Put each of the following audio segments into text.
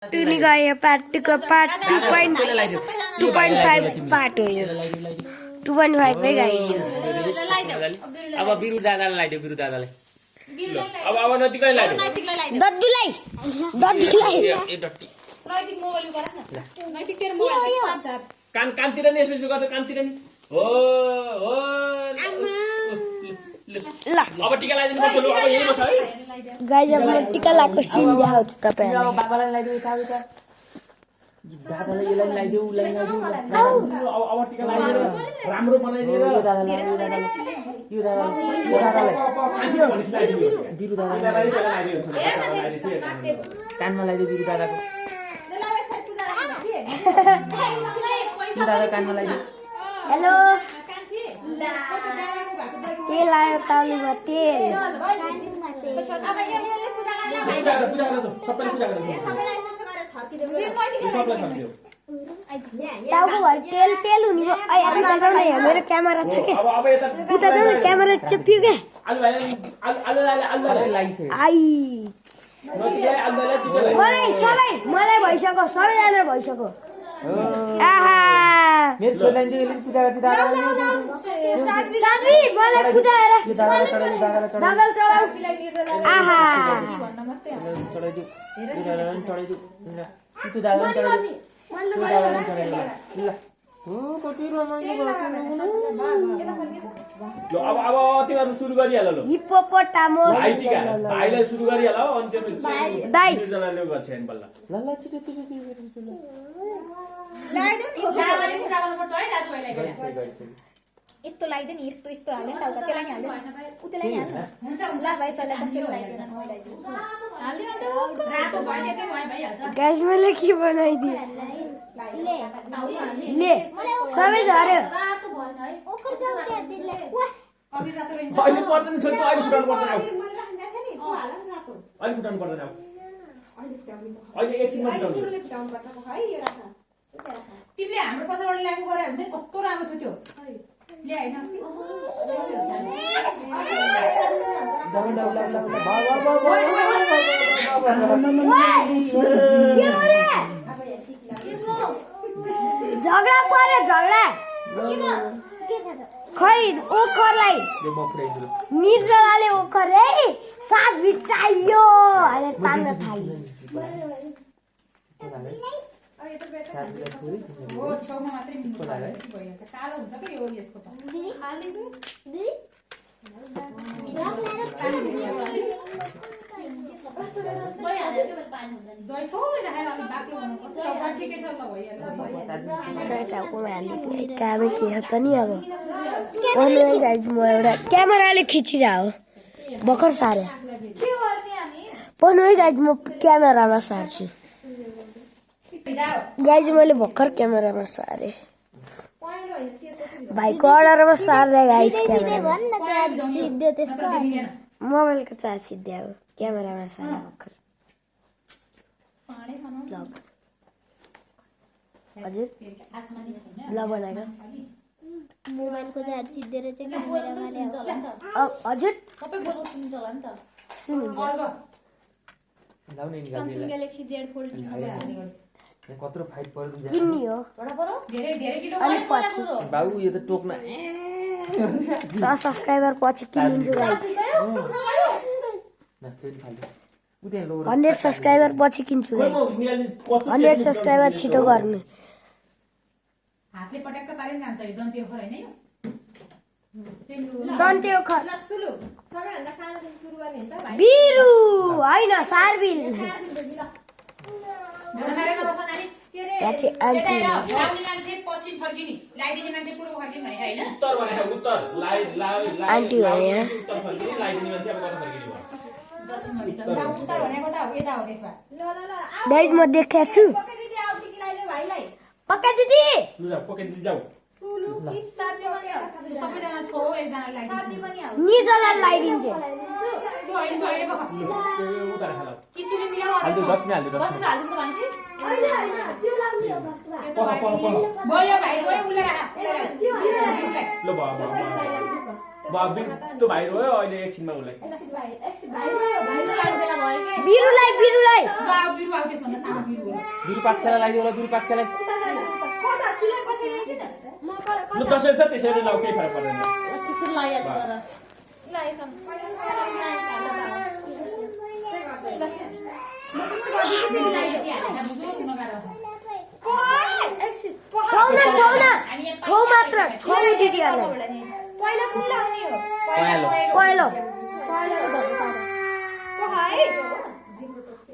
टुनी गयो पार्ट 2 को part 2.5 part हो यो 2.5 है गाइस यो अब बिरु दादालाई लाइदियो बिरु दादालाई अब नतिकै लाइदियो दद्दुलाई ए डट्टी नैतिक मोबाइल गरा न नैतिक तेरो मोबाइल कानतिर नि यसो गर्दा कानतिर नि हो ल अब टिका लाइदिनु पर्छ लु अब यही बस है गाइस अब म टिका लाको सीन देखाउँछु तपाईहरुलाई बाबालाई लाइदियो यता दादालाई यसलाई लाइदियो उसलाई लाइदियो अब टिका लाइदिएर राम्रो बनाइदिएर यो दादालाई बिरु दादालाई कानमा लाइदियो बिरु दादाको दादा कानमा लाइदियो हेलो तेल आयो तालुमा तेल टाउको भर तेल तेल हुने भयो अरे मेरो क्यामेरा छ के उता जाऊ क्यामेरा चप्पियो के आई मलाई भइसक्यो सबैजना भइसक्यो आहा मेरो छोराले चाहिँ पूजा गर्छ साथी मलाई पूजा हेर दादा चलाऊ आहा चढाइदियो चढाइदियो त्यो दादा चढाइदियो अब तिमीहरू सुरु गरिहाल ल हिप्पोपोटामस भाइलाई सुरु गरिहाल हो अनि दाइ जनाले गर्छ हैन बल्ल ल छिटो लगाइदेऊ नि लावरी पूजा गर्नुपर्छ है दाजुभाइलाई यस्तो लगाइदे नि यस्तो यस्तो हाल्यो नि टाउका त्यसलाई नि हाल्यो उतैलाई नि हाल्नु हुन्छ ल भाइ चले कसरी लगाइदिनु हाल्दिन त रातो भइदिए त्यो भइ भइहाल्छ गाइस मैले के बनाइदिए ले सबै झर्यो रातो भएन है ओखर जाऊ त्यतिले अबि रातो रहन्छ अहिले पर्दैन छ त अहिले फुटाउनु पर्दैन अब मैले राख्दा थिए नि त्यो हाल रातो अहिले फुटाउनु पर्दैन अब अहिले फुटाउनु अहिले एकछिनमा फुटाउनु फुटाउनु पर्छ है यो राख तिमीले हाम्रो पछाडि ल्याएको गरे भने कस्तो राम्रो थियो त्यो ल्याएन झगडा पर्यो झगडा खै ओखरलाई निर्जलाले ओखर है साथ बिचाइयो अरे तान्न थाल्यो हो छेउमा मात्रै मिल्छ भइहाल्छ कालो हुन्छ के यो यसको त दही थोरै राखेर अलि बाक्लो गर्नुपर्छ ठिकै छ ल भइहाल्छ कामै के हो त नि अब पढ्नु गाइज म एउटा क्यामेराले खिचिरह हो भर्खर सारे पढ्नु गाइज म क्यामेरामा सार्छु गाइज मैले भर्खर क्यामेरामा सारे भाइको अर्डरमा सार्दै गाइज क्यामेरा मोबाइलको चार्ज सिद्धि अब क्यामेरामा सारे भर्खर हजुर ल बनाएको मोबाइलको चार्ज सिद्धेर चाहिँ हजुर सबै बोल्नु सुन्छ होला नि त Samsung Galaxy Z Fold कत्रो फाइट पर्यो किन्नी हो छोडा परो धेरै धेरै किलो अलिक पछि बाबु यो त टोक्न 100 सब्स्क्राइबर पछि किन्छु गाइस 100 सब्स्क्राइबर पछि किन्छु गाइस 100 सब्स्क्राइबर छिटो गर्नु हातले पटक्क पारिन जान्छ यो दन्ते ओखर हैन यो दन्ते ओखर ल सुलु सबैभन्दा सानोदेखि सुरु गर्ने हुन्छ भाइ बिरु हैन सारबिल याची आन्टी लाउने मान्छे पश्चिम फर्किने लाइदिने मान्छे पूर्व फर्किने भनेको हैन उत्तर भनेको उत्तर आन्टी हो यहाँ उत्तर फर्किने लाइदिने मान्छे अब कता फर्किने भयो दक्षिण मधेस उत्तर भनेको त अब यता हो त्यसमा गाइस म देखेको छु पक्का दिदी लु जाऊ पकेट जाऊ सुलु कि साथी पनि सबैजना छौ एकजना लाइदिन्छ साथी पनि आउ निर्जला लगाइदिन्छ त्यो हैन भयो बखा उतार खाला किसिमले मिलाउ हाल्दु 10 मिनेट हाल्दु 10 दक्षिण हाल्दिनु त मान्छे हैन त्यो लाग्नु हो फर्स्टमा गयो भाइ गयो उले राख ल भयो त्यो भाइ रह्यो अहिले एकछिनमा उसलाई बिरुलाई बिरुलाई बिरु पाठशाला लगाइदियो होला बिरु पाठशाला ल कसरी छ त्यसैले लाउ केही फरक पर्दैन छौ मात्र छौ दिदीहरूलाई पहिलो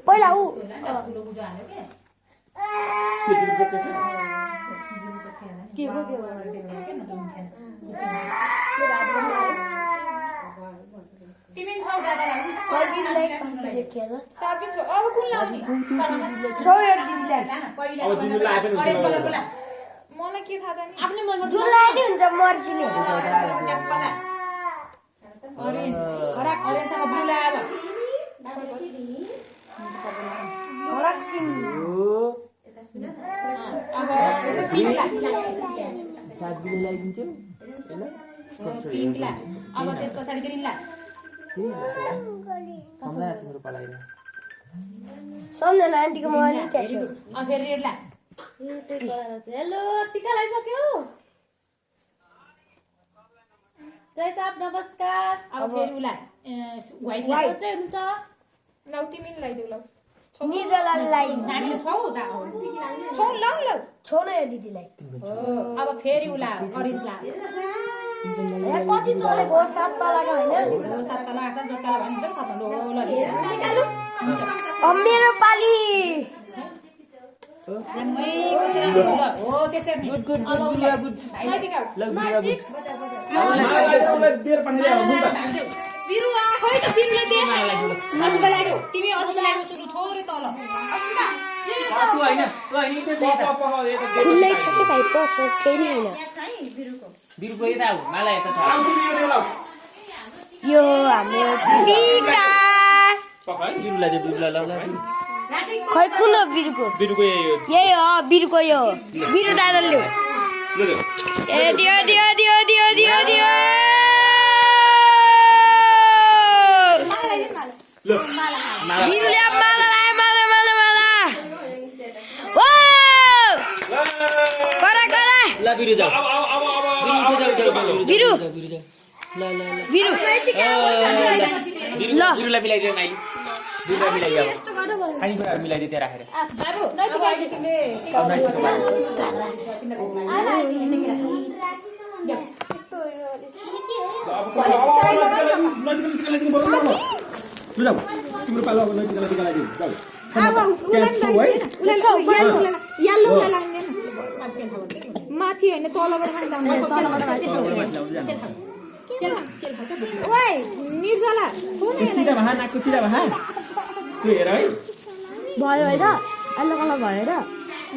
पहिला ऊ मलाई के थाहा छ नि जुनलाई नि हुन्छ मर्सीले अरेन्ज अरेन्जसँग ब्लू ल्यायो खडक सिङ अब पिङ्क ला चार्ज बिल लगाइदिन्छु पिङ्क ला अब त्यस पछाडि ग्रीन ला सम्झना तिम्रो पालाइन सम्झना आन्टीको मोबाइल त्यहाँ थियो अब फेरि रेड ला हेलो टिका लगाइसक्यो जय साहब नमस्कार अब फेरि उला व्हाइट ला चाहिँ हुन्छ लौ तिमी नि लगाइदेऊ लौ निजलालाई नानीले छौ त छौ लौ लौ छौ न यो दिदीलाई अब फेरि उला अरेन्ज ला यहाँ कति तलेको 7 तलाको हैन हो 7 तला 8 जता भन्छ नि खतम लो ल अब मेरो पाली हो त्यसरी नि गुड अब गुड गुड ल गुड बेर पठाइदिए अब हुन्छ बिरु आ खोइ त बिरुले दे अझै लाग्यो तिमी अझै लाग्यो सुरु थोरै तल साथु हैन त्यो चाहिँ खुल्लै छ कि भाइ पछ केही नि हैन बिरुको यता हो माला यता छ यो हाम्रो टीका बिरुलाई चाहिँ बिरुलाई ल खै कुन हो बिरुको बिरुको यही हो बिरुको यो बिरु दादाले ए दियो दियो दियो दियो दियो दियो बिरुले अब माला लायो माला माला माला ओ करा करा ल बिरु जाऊ बिरु बिरु जाऊ ल ल बिरु ल बिरुलाई मिलाइदियो माइली बिरुलाई मिलाइदियो खानेकुराहरू मिलाइदियो त्यहाँ राखेर बाबु नैतिक आज तिमीले यस्तो तिम्रो पालो अब नजिकलाई टिका लगाइदियो जाऊ यल्लो लाग्दैन माथि होइन तलबाट ओइ निर्जला सिधा भहा नाकको सिधा भहा त्यो हेर है भयो होइन अहिले कला भएर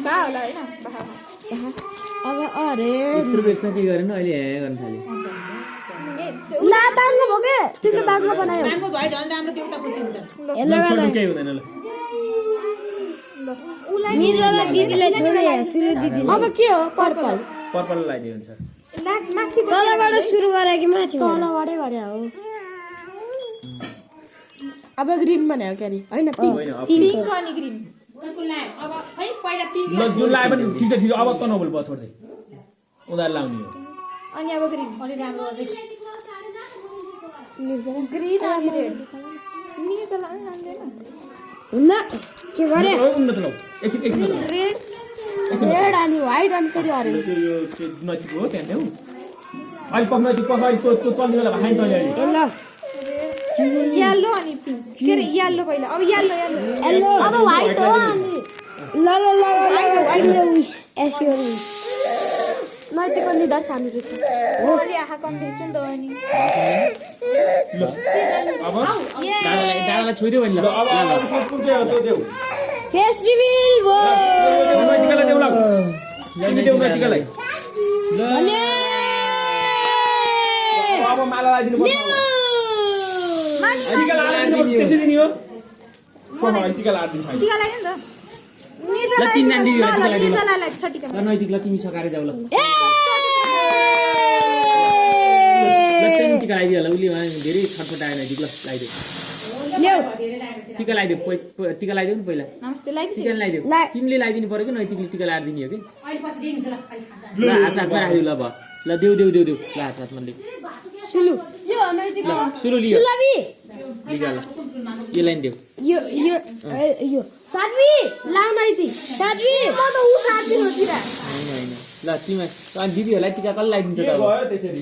भा होला होइन अब अरे यत्रो बेच्न के गरेन अहिले हे गर्न थाल्यो ला बाङ्गो भयो के तिमीले बाङ्गो बनायो राम्रो भयो झन् राम्रो त्यो एउटा खुसी हुन्छ छोड्नु केही हुँदैन ल निर्जला दिदीलाई छोडे सुले दिदी अब के हो पर्पल पर्पल लगाइदियो हुन्छ माथि तलबाट सुरु गरे कि माथि तलबाटै गरे हो अब ग्रीन बनायो के अरे होइन पिङ्क अनि ग्रीन अब है पहिला पिङ्क ल जुन लाए पनि ठिक छ अब त नबोल भयो छोड्दै उनीहरू लाउने हो अनि अब ग्रीन अलि राम्रो ग्रीन अनि रेड निर्जला हुन्न के गरे उन्नत लौ एकछिन एकछिन रेड अनि व्हाइट अनि फेरि अरेन्ज यो नजिक हो त्यहाँ देऊ अहिले पक्न त्यो पक्न त्यो चल्ने बेला भाइ तले अहिले ल येलो अनि पिङ्क के अरे येलो पहिला अब येलो येलो हेलो अब व्हाइट हो अनि ल ल ल तिम्रो विश एस योर विश नैतिको लिडर सानो रहेछ हो अलि आँखा कम देख्छ नि त अनि ल अब दादालाई छोइदियो भने ल अब कुन चाहिँ हो त्यो देऊ फेस रिभिल भो नैतिकलाई देऊ ल देऊ नैतिकलाई ल अब माला लगाइदिनु पर्छ टिका लगाइदिनु त्यसरी नि हो टिका लगाइदिनु छैन टिका लाग्यो नि त ल तीन नानी दियो टिका लगाइदिनु निर्जलालाई छ टिका ल नैतिकलाई तिमी सकाएर जाऊ ल ल तिमी टिका लगाइदियो होला उसले धेरै छटपटाएन दिदी ल लगाइदियो ल्याउ टिका लगाइदियो टिका लगाइदियो नि पहिला नमस्ते लाइदिस टिका लगाइदियो ला। तिमीले लगाइदिनु पर्यो कि नैतिकले टिका लगाएर दिने हो कि अहिले पछि दिन्छ ल खाली खान्छ ल हात हातमा राखिदियो ल भयो ल देऊ देऊ देऊ देऊ ल हात हातमा लियो सुलु ल सुरु लियो सुलभी लिगा ल यो लाइन देऊ यो साध्वी ला नैति साध्वी म त उ साध्वी होतिर होइन होइन ल तिमी अनि दिदीहरूलाई टिका कसले लगाइदिन्छ त अब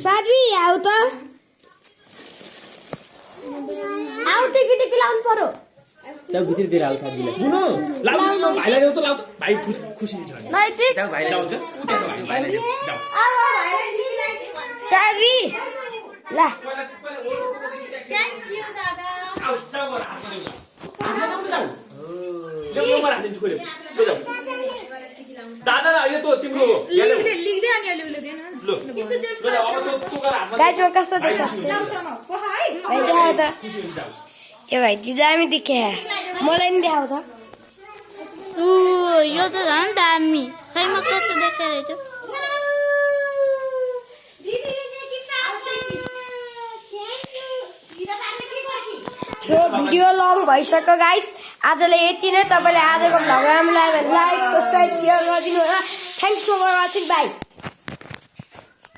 साध्वी आऊ त आऊ टिकी टिकी लाउनु पर्यो जाऊ भित्रतिर आऊ साथीलाई बुनु लाउ यो भाइलाई देऊ त लाउ त भाइ खुसी छ नैतिक जाऊ भाइलाई जाऊ उ त्यहाँ भाइलाई देऊ जाऊ साध्वी ला थ्याङ्क यू दादा आऊ जाऊ गर हातमा देऊ ल यो म राख्दिन्छु खोले ल जाऊ दादा अहिले त तिम्रो हो लिख्दै अनि अलि उले देन ल ल जाऊ अब तँ गर हातमा गाइजमा कस्तो देख्छ भाइ देखाऊ त खुसी हुन्छ जाऊ ए भाइ दामी देखे मलाई नि देखाऊ त यो त झन् दामी खैमा कस्तो देखाइरहेछ सो भिडियो लङ भइसक्यो गाइज आजलाई यति नै तपाईँले आजको भ्लग राम्रो लाग्यो भने लाइक सब्सक्राइब सेयर गरिदिनु होला थ्याङ्क्स फर वाचिङ बाई